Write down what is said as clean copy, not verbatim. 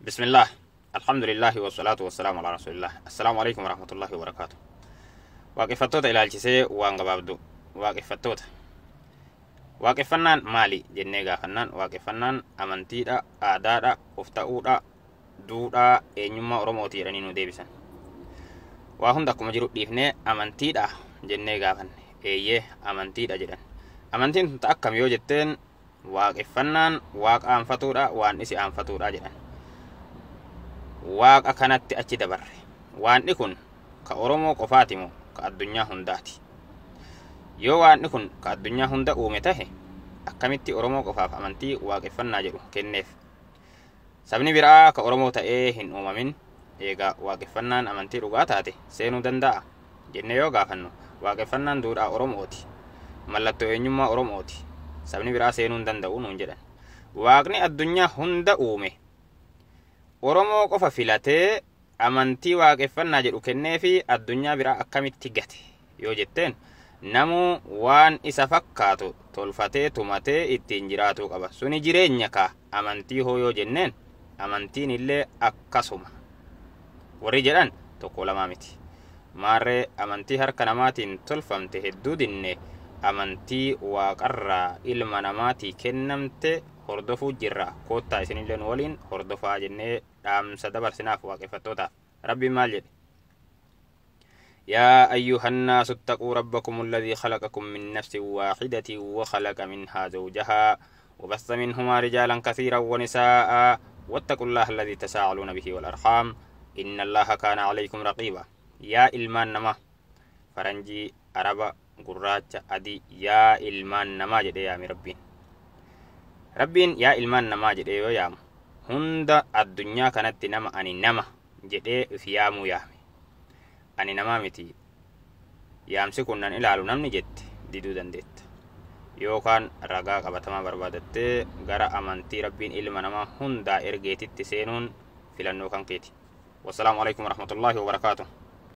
Bismillah, alhamdulillahi wassalaatu wassalaamu alaa rasuulillah. Assalaamu alaikum warahmatullahi wabarakaatu. Waaqeffattoota ilaalchisee waan gabaabduu. Waaqeffattoota. Waaqeffannaan maali jennee gaafannaan waaqeffannaan amantiidha, aadaadha, of ta'uudha, duudhaa, eenyummaa Oromooti jedhanii nu deebisan. Waa hunda akkuma jiru dhiifnee amantiidha jennee gaafanne. Eeyyee amantiidha jedhan. Amantiin tun akkam yoo jetteen waaqeffannaan waaqa aanfatuudha, waan isi aanfatuudha jedhan. Waaqa kanatti achi dabarre. Waanni kun ka Oromoo qofaati moo ka addunyaa hundaati? Yoo waanni kun ka addunyaa hunda uume tahe akkamitti Oromoo qofaaf amantii waaqeffannaa jedhu kenneef? Sabni biraa ka Oromoo ta'ee hin uumamin eega waaqeffannaan amantii dhugaa taate seenuu danda'a jennee yoo gaafannu waaqeffannaan duudhaa Oromooti. Mallattoo eenyummaa Oromooti. Sabni biraa seenuu hin danda'u nuun jedhan. Waaqni addunyaa hunda uume Oromoo qofa filatee amantii waaqeffannaa jedhu kenneefi addunyaa biraa akkamitti gate yoo jetteen namuu waan isa fakkaatu tolfatee tumatee ittiin jiraatuu qaba. Suni jireenya kaa amantii hoo yoo jenneen amantiin illee akkasuma. Warri jedhan tokko lamaa miti. Maarree amantii harka namaatiin tolfamte hedduu dinne amantii waaqarraa ilma namaatii kennamte hordofuu jirra. Koottaa isinillee nu waliin hordofaa jennee dhaamsa dabarsinaaf waaqeffattootaaf. Rabbiin maal jedhe? يا أيها الناس اتقوا ربكم الذي خلقكم من نفس واحدة وخلق منها زوجها وبث منهما رجالا كثيرا ونساء واتقوا الله الذي تساءلون به والأرحام إن الله كان عليكم رقيبا. يا إلمان نما فرنجي عربا gurraacha adii yaa ilmaan namaa jedhee yaame Rabbiin. Rabbiin yaa ilmaan namaa jedhee yoo yaamu hunda addunyaa kanatti nama ani nama jedhee if yaamuu yaame. Ani namaa miti yaamsi kun nan ilaalu namni jette diduu dandeetta. Yookaan ragaa qabatamaa barbaadattee gara amantii Rabbiin ilma namaa hundaa ergeetitti seenuun filannoo kan keeti. Wassalaamu alaikum warahmatullaahi wabarakaatuh.